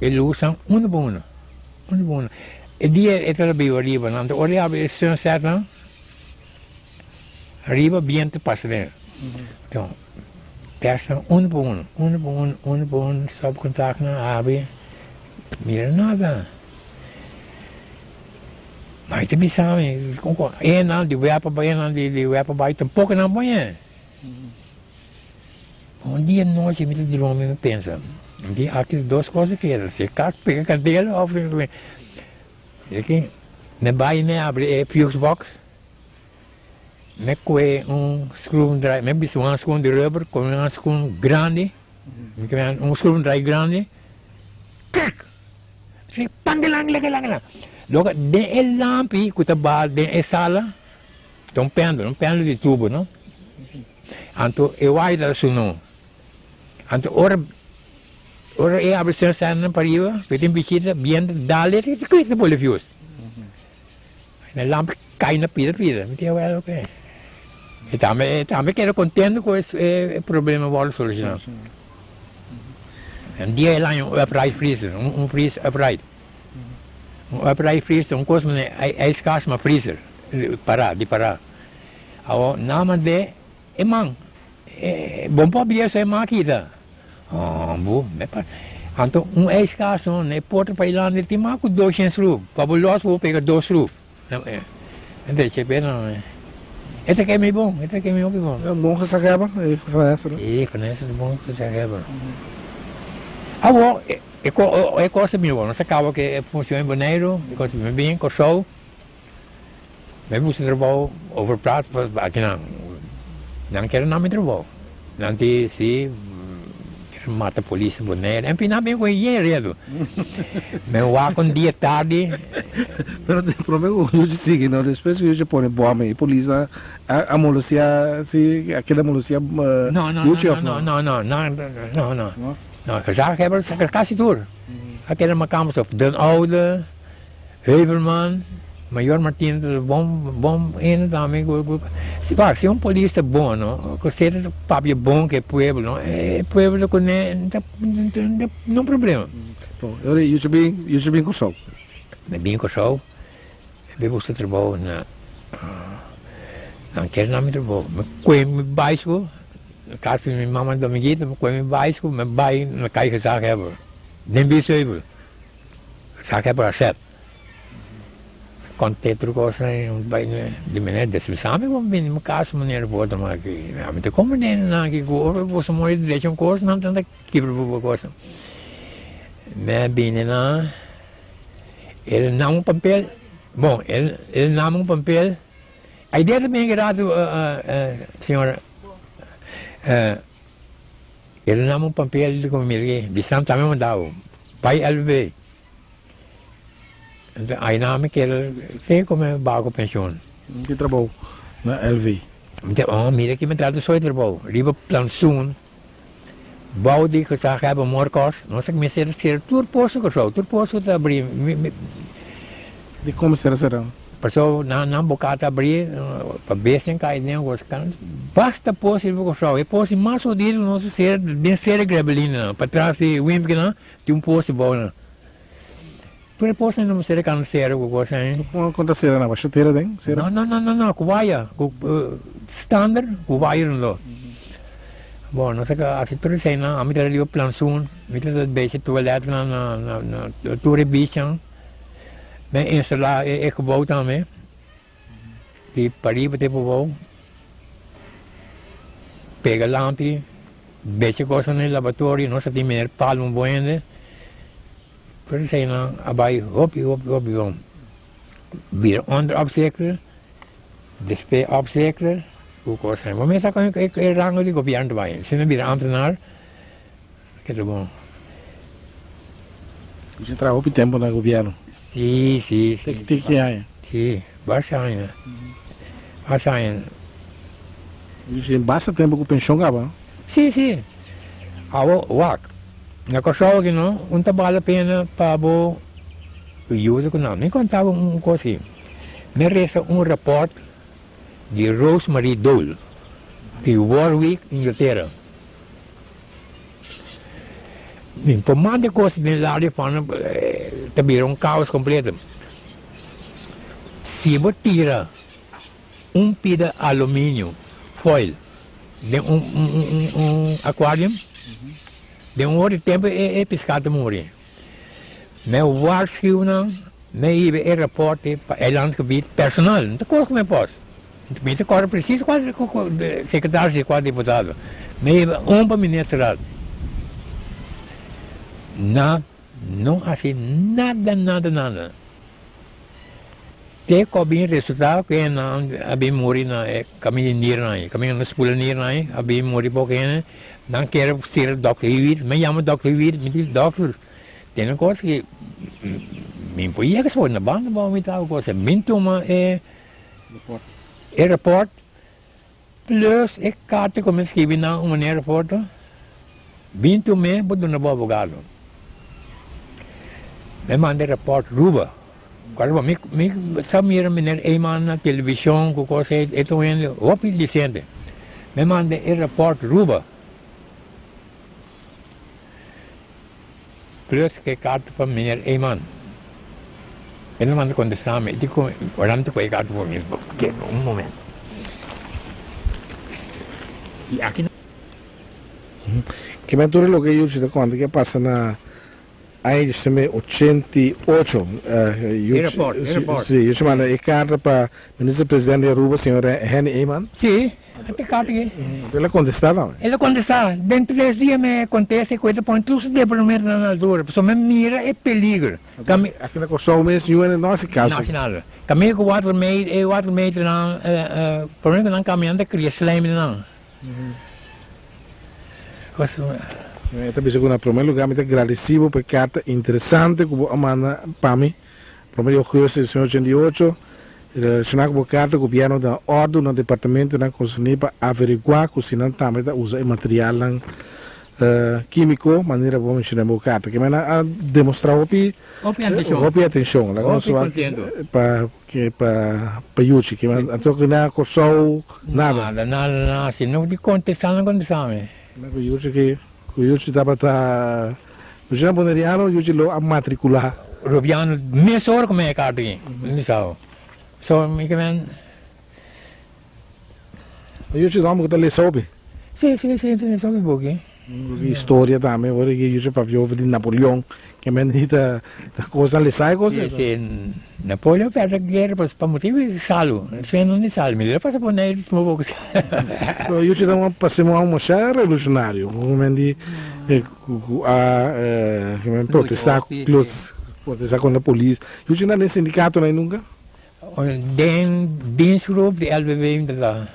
e lusnan uno pa uno, uno pa uno. E dia e tabata biba ariba nan, ora e habri e sunset nan, ariba bientu pasa den. Enton, tèstnan uno pa uno, uno pa uno, uno pa uno, stop kontaktnan habri. Mira nada. Ma e ta bisa mi, enan di wepa bai, enan di wepa bai, tampoco nan pone. Un dia nochi mi ta drumi mi pensa, mi di aki dos cos a keda, si e cas pega candela of mi mi bai mi abri e fuse box, mi coge un screwdriver, mi bisa un hanskun di rubber cu un hanskun grandi. Mi ta mira un schroevendraai grandi, krik! Si pangelang legelang lang. Loke den e lampi ku ta baha den e sala ta un pendel, un pendel di tubo no. Anto e waya ta sunó. Anto ora ora e abri sensènan pariba ku e tin bishita bientu dal e krik ta pone fuse. E lampi kai na pida pida. Mi tin awel oke. E tambe e tambe keda kontento ku e problema wòrdu solushoná. Un dia el haña un upright freezer, un un freezer upright. Un upright freezer un kos manera ijskast ma freezer pará di pará. Awor nan mand'é e man Bon por bia esei man kita. Ambo, me pa. Anto un ijskast no, na e porta pa Irlanda tin mas ku doshen schroef. Pa bo los bo pega dos schroef. Ente chepe no. E ta kemi bon, e ta kemi hopi bon. Bon gezaghebber, e Vanessa. E Vanessa ta bon gezaghebber. Awor, e kos ta bini bon. Nos a kaba ku e funcion in Boneiru, e kos ta bini bin Kòrsou. Mi busca trabou over plaats pa akinan. Nan kere nan mi trabou. Nan di si kere mata polis na Bonaire. En fin nan bin ku yen redu. Mi wak un dia tardi. Pero di prome ku Yuchi sigui no despues ku Yuchi pone bom e polis a a molestia si a keda molestia Yuchi of no? No no no no no no. Gezaghebber kasi tur a keda makamba so Den Oude. Heuvelman, Mayor Martin ta bon bon hende tambe ku ku si wak si un polis ta bon no ku ser ta papia bon ku e pueblo no e pueblo ta kuné ta no problema. Bon, e ora yu bin yu bin Kòrsou? Mi bin Kòrsou, mi bin buska trabou na nan kere na mi trabou mi kohe mi baiskel na kas di mi mama Dominguita mi kohe mi baiskel mi bai na kai gezaghebber den Biesheuvel. Sa ke por a sèt. Kont'é tur kos bai di meneer despisá mi ku bini mi kas meneer por tuma aki. Ami ta komprendé nan aki ku ora boso muri drecha un kos nan ta kibra bo kos. Mi a bini nan el nam un papel bon el el nam un papel idea ta bini ki ratu señora El nam un papel di como mira ki bisan tambe mandabo bai LVB. Enton aina mi keda te como bago pensioen. Ki trabou na LV? Mi ta oh mira ki mi trata soy trabou riba plantsoen bou di gezaghebber Morkos nos a mester sera tur posto Kòrsou tur posto ta abri mi Di como sera sera? Paso nan nan boca ta abri pa bestia cay den cos kan basta pos riba Corsou e pos mas odido cu nos a cera den cera Grebelina nan patras di Wimpy nan tin un pos abou nan tur e pos nan no cera kan cera cu cos ahi. Con ta cera nan basha tera den cera? No no no no cu waya cu standaard cu waya rondó bon nos a haci tur esey nan ami ta riba Plansoen mi ta becha toilet nan na na tur e beach nan. Men instalá e gebou tambe, di pariba te pabou, pega lampi, becha kosnan den laboratorio, nos a tin meneer Palm un bon hende, pero eseinan a bai hopi hopi hopi bon. Bira onderopzichter, despues opzichter, ku kosnan. Bo mester sa kon e rango di gobièrnu ta bai, si no bira ambtenaar. Keda bon. Bo a traha hopi tempo na gobierno? Si, si, si. Te ki aña? Si, basta aña. Basta aña. Bo tin basta tempo ku penshon kaba, no? Si, si. Awo, wak. Na Kòrsou aki no, un ta bal la pena pa bo yuda ku nan. Mi konta bo un kos aki. Mi a resa un rapòrt di Rosemarie Dole di Warwick, Inglatera. Mi por manda cos den lado di ta bira un caos completo. Si bo tira un pida aluminio foil den un aquarium, den un ora di tempo e piscado ta muri. Mi waarschuw nan, mi hiba e raporte pa eilandgebied personal, no ta cos cu mi pos. Mi ta kòrda presis kua sekretaris i kua diputado. Mi hiba un pa ministerraad. Nan no hasi nada nada nada. Te ku a bin resultá ku nan a bin muri na e kaminda di nirnan ei, kaminda nan spula nirnan ei, a bin muri poko hende. Nan kere sera dòkter Hewitt. Mi yama dòkter Hewitt, mi di, Dòkter, tene kos ku mi por yega so na banda bou mi ta ku kos. Bin tuma e. E rapport plus e karta ku mi skibi na un manera of otro, bin tum'é bo duna bo abogado. Mi manda e rapport Ruba. Kòrda bo, mi mi sa mira meneer Eman na televishon ku kos ei, e ta un hende hopi disente. Mi manda e rapport Ruba Plus ke karta pa meneer Eman. E no manda kontestá mi. E di ku ora mi ta kohe e karta for mi. Keda un momento. I aki na. Kimen tur e loke Yuchi ta konta ke a pasa na aña diesnuebe ochenta i ocho. E raport, e raport. Si, Yuchi manda e karta pa Minister Presidente di Aruba, señor Henny Eman. Si. El a contesta tambe. El a contesta, Den tres dia mi contesta y cu e ta pone tur su departamentonan na altura, pasobra mi mira e peliger. Aki na Corsou mes niun hende no haci caso. No haci nada. Caminda cu watermeter, e watermeternan, prome cu nan cambia nan ta cria slijm den nan. E ta bisa cu na prome lugar mi ta gradeci bo pa e carta interesante cu bo a manda pa mi. Prome di augustus di 1988, Relashoná ku bo karta, gobièrnu da òrdu na departamentunan konserní pa averiguá ku si nan tambe ta usa e materialnan kímiko manera bo menshoná den bo karta. Ke manera a demostrá hopi hopi atenshon. Laga nos wak pa pa yuchi. Ke manera anto ku na Kòrsou nada. Nada, nada, nada. Si no di kontestá nan kontestá mi. Ku yuchi ki Ku Yuchi tabata Luciano Boneriano, Yuchi lo a matrikulá. Rubiano mesora ku mi e karta aki, mi bisa bo. So mi ke men. Yuchi ta homber ku ta lesa hopi. Si, si, si, ta lesa hopi buki. Buki historia tambe, ora ki Yuchi papia over di Napoleon, ke men di ta kosnan lesa e kos. Si, si, Napoleon a pèrdè guera pa motibu di salu, suena di salu, mi lo pasa por Neiru tuma poco salu. Pero Yuchi ta un pas'e un masha revolucionario, un men di cu a protesta protesta contra polis. Yuchi na den sindicato nan nunca? Den dienstgroep di LBB mi ta traha.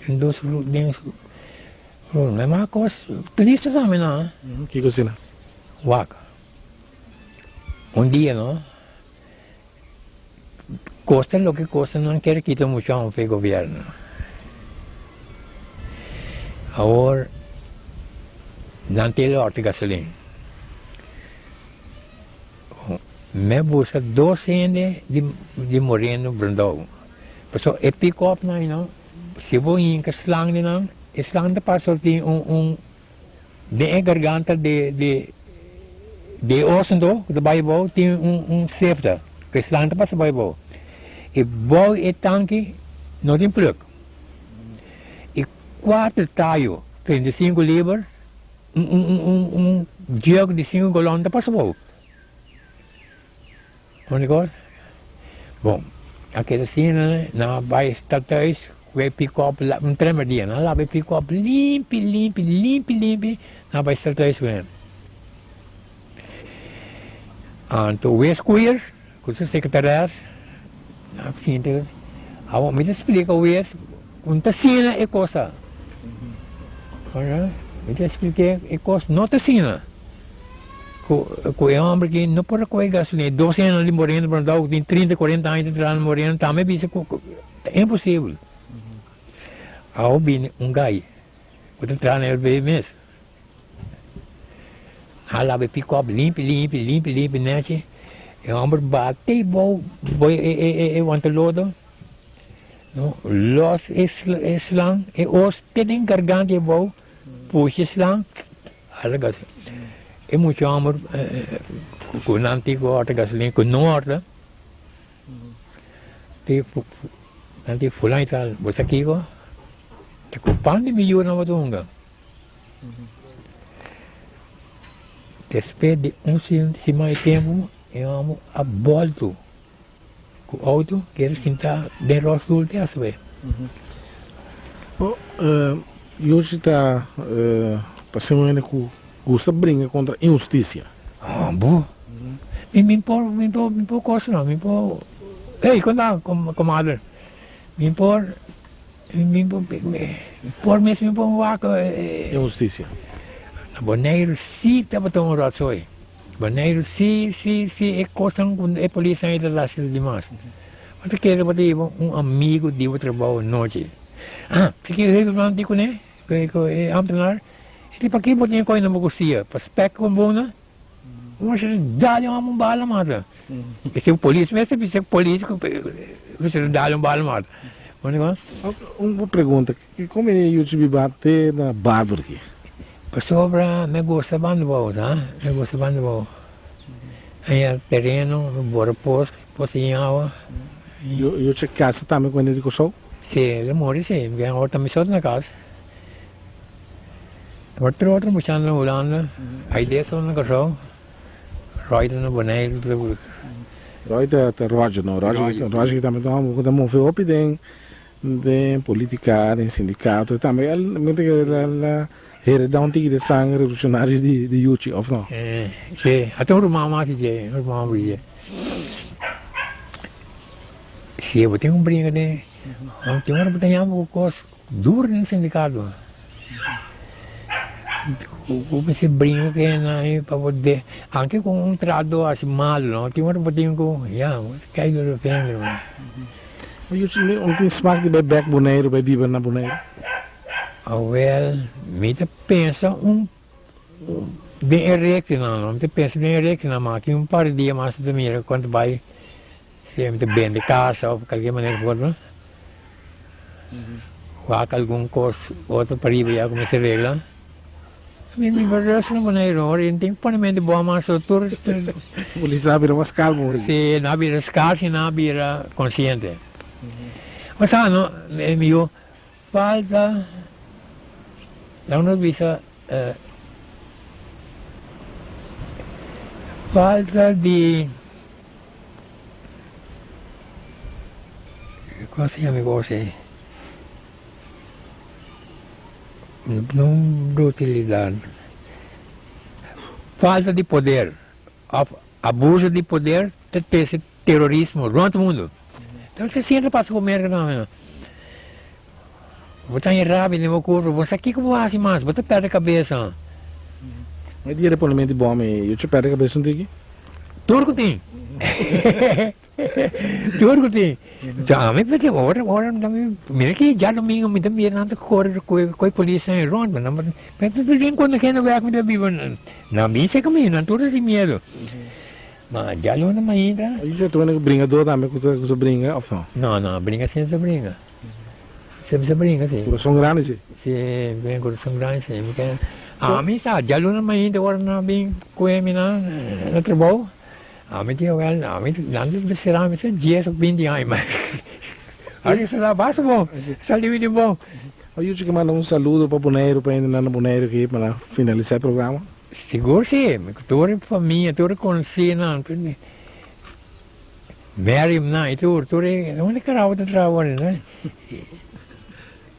Den dos dienstgroep. Ma cos triste tambe no. Kico asina? Wak. Un dia no, kosta loke kosta nan kier kita muchon fe gobierno. Awor nan tin lorte gasolin. Mi a buska dos hende di Moreno Brandao. Pasobra e pick-upnan ei no, si bo hinka slang di nan, e slang ta pasa tin un un den e garganta di di di e oso ku ta bai abou tin un un sefta ku e slang ta pasa bai abou. I bou e tanki no tin plug. I kuater tayo 35 liber un un un un jug di sinku golon ta pasa abou. Único. Bon, a keda asina, nan a bai stadhuis ku e pick-up, un trember dia, nan a laba e pick-up limpi, limpi, limpi, limpi, nan a bai stadhuis ku e. Anto Wes Koeiers ku su sekretares, nan a sinti, awor mi ta splika Wes ku no ta asina e kos ta. Mi ta splik'é e kos no ta asina. Ku e homber aki no por a kohe gasolina. E dos hendenan di Moreno Brandao ku tin trinta, kuarenta aña ta traha na Moreno tambe bisa ku ta imposibel. Awo bini un gai ku ta traha na LB mes. A laba e pikòp limpi limpi limpi limpi nechi. E homber bati bou e wanta lodo. No los e slang e os te den garganta e bou pusha e slang. Ala gas e mucha homber ku nan tin ku horta gasolina ku no horta tin nan tin fulano y tal bo sa kiko ta ku pan di mi yu nan bo ta hunga despues di un siman y tempo e homber a bolto Ku auto kere sinta den rolstoel te aswe. Bo Yoshi ta ta un hende ku gusta bringa kontra inhustisia. Ah bo. Mi mi por mi por mi por kos no mi por ey kon ta komader mi por mi por por mes mi por wak Inhustisia. Na Boneiru si tabata un rotzooi. Boneiru si si si e kosnan ku e polisnan ei ta hasi ta dimas. Bo ta kere bo ta hiba un amigu di bo trabou anochi. Ah, si ke Heuvelman di kuné, ku e ambtenaar, e di pakiko bo tin e koi na bo kustia? Pa spek ku bona? Bo mester dal un hòmber un bala mata. E si polis mes ta bisa polis ku mester dal un bala mata. Bo no kos? Un pregunta, Kon bini yuchi biba te na Barber ki? Pasobra mi gusta banda bou sa, mi gusta banda bou. Haña tereno, mi bora pos, pos tin awa. Yuchi kasa tambe ku hende di Kòrsou? Si, el a muri si, mi awor ta mi sot na kas. Otro otro muchanan na Hulanda, Aide so na Kòrsou, Roy ta na Boneiru. Roy ta Roger no, Roger Roger tambe ta un hòmber ku ta move hopi den Den politica, den sindicato, tambe el mi ta kere el a hereda un tiki di sangre revolucionario di di Yuchi, of no? Si, a tin un ruman mas di dje, un ruman homber di dje. Si bo tin un bringa den, tin ora bo ta yama bo cos duro den sindicato. Bo mester bringa cu hende ahi pa bo de, aunke cu un trato haci malo no, tin ora bo tin cu, ya, bo ta cay dor vinger. Ma yo si un tin smak di bai bek Boneiru, bai biba na Boneiru? Awel, mi ta pensa un den e rektenan no, mi ta pensa den e rektenan, ma aki un par di dia mas mi ta mira kuantu bai, si mi ta bende kasa of kalker manera forma, wak algun kos otro pariba ya ku mester regla. Mi mi por rust na Boneiru, ora i tin pone mente bon mas so tur. Polis a bira mas calmo ora. Si, nan a bira scars i nan a bira consciente. Bo sa no, mi yu, falta, laga nos bisa, falta di, con se yama e cos ei? No brutalidad. Falta di poder of abuso di poder ta trece terorismo rond mundo. Entonces ta siempre pasa cu Merca tambe. Bo ta haña rabia den bo curpa, bo sa kico bo haci mas, bo ta perde cabeza. E dia di ponimento di bom e yo perde cabeza un tiki? Tur cu tin. Tur cu tin. Ja, ami p'e ora, ora mira ki djadomingo mi ta mira nan ta kore ku e polisnan ei rond, nan ta tin cuando hende wek mi ta biba, nan bin seka mi, nan tur ta tin miedo. Ma djaluna mainta. I si ta bringadó tambe ku ta bringa òf no? No, no, bringa si no ta bringa. Semper ta bringa si. Kurason grandi si. Si, ben kurason grandi si. Mi ke ami sa djaluna mainta ora nan bin kue mi nan na trabou, ami di awel ami nan ta sera mi dies òf binti aña mas. Ari sa basta bon, sa libi di bon. Ayuchi ke manda un saludo pa Boneiru, pa hendenan na Boneiru aki pa nan finalisá e programa. Sigur si, tur e famia, tur e konosínan, tur e Meriamnan i tur, tur e, unda karaho ta traha awor no?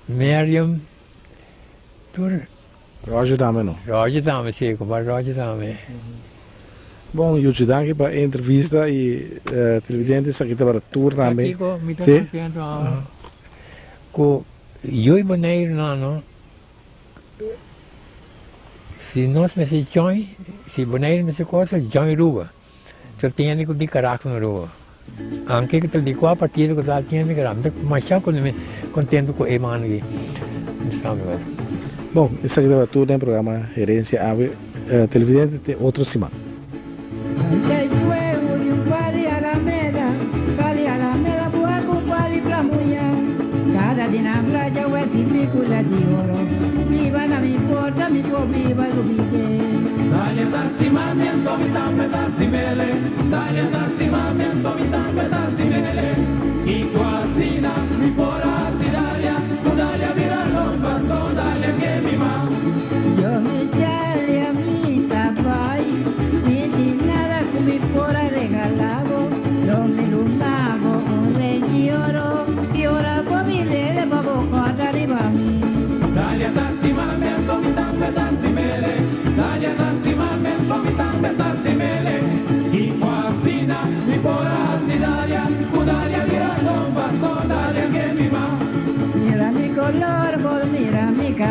Meriam, tur. Roger tambe no? Roger tambe si, compadre Roger tambe. Bon Yuchi, danki pa e entrevista i televidente esaki tabata tur tambe. Kiko, mi ta contento awe ku yu i Boneiru nan no. Si nos mester join, si Boneiru mester cosa, join Aruba. So tin hende cu di karakter na Aruba. Anke cu ta di cua partido cu ta, tin hende di karakter. Mi ta masha contento cu e man aki. Mi sa mi wet. Bon, esaki tabata tur den programa Herencia Awe. Televidente te otro siman.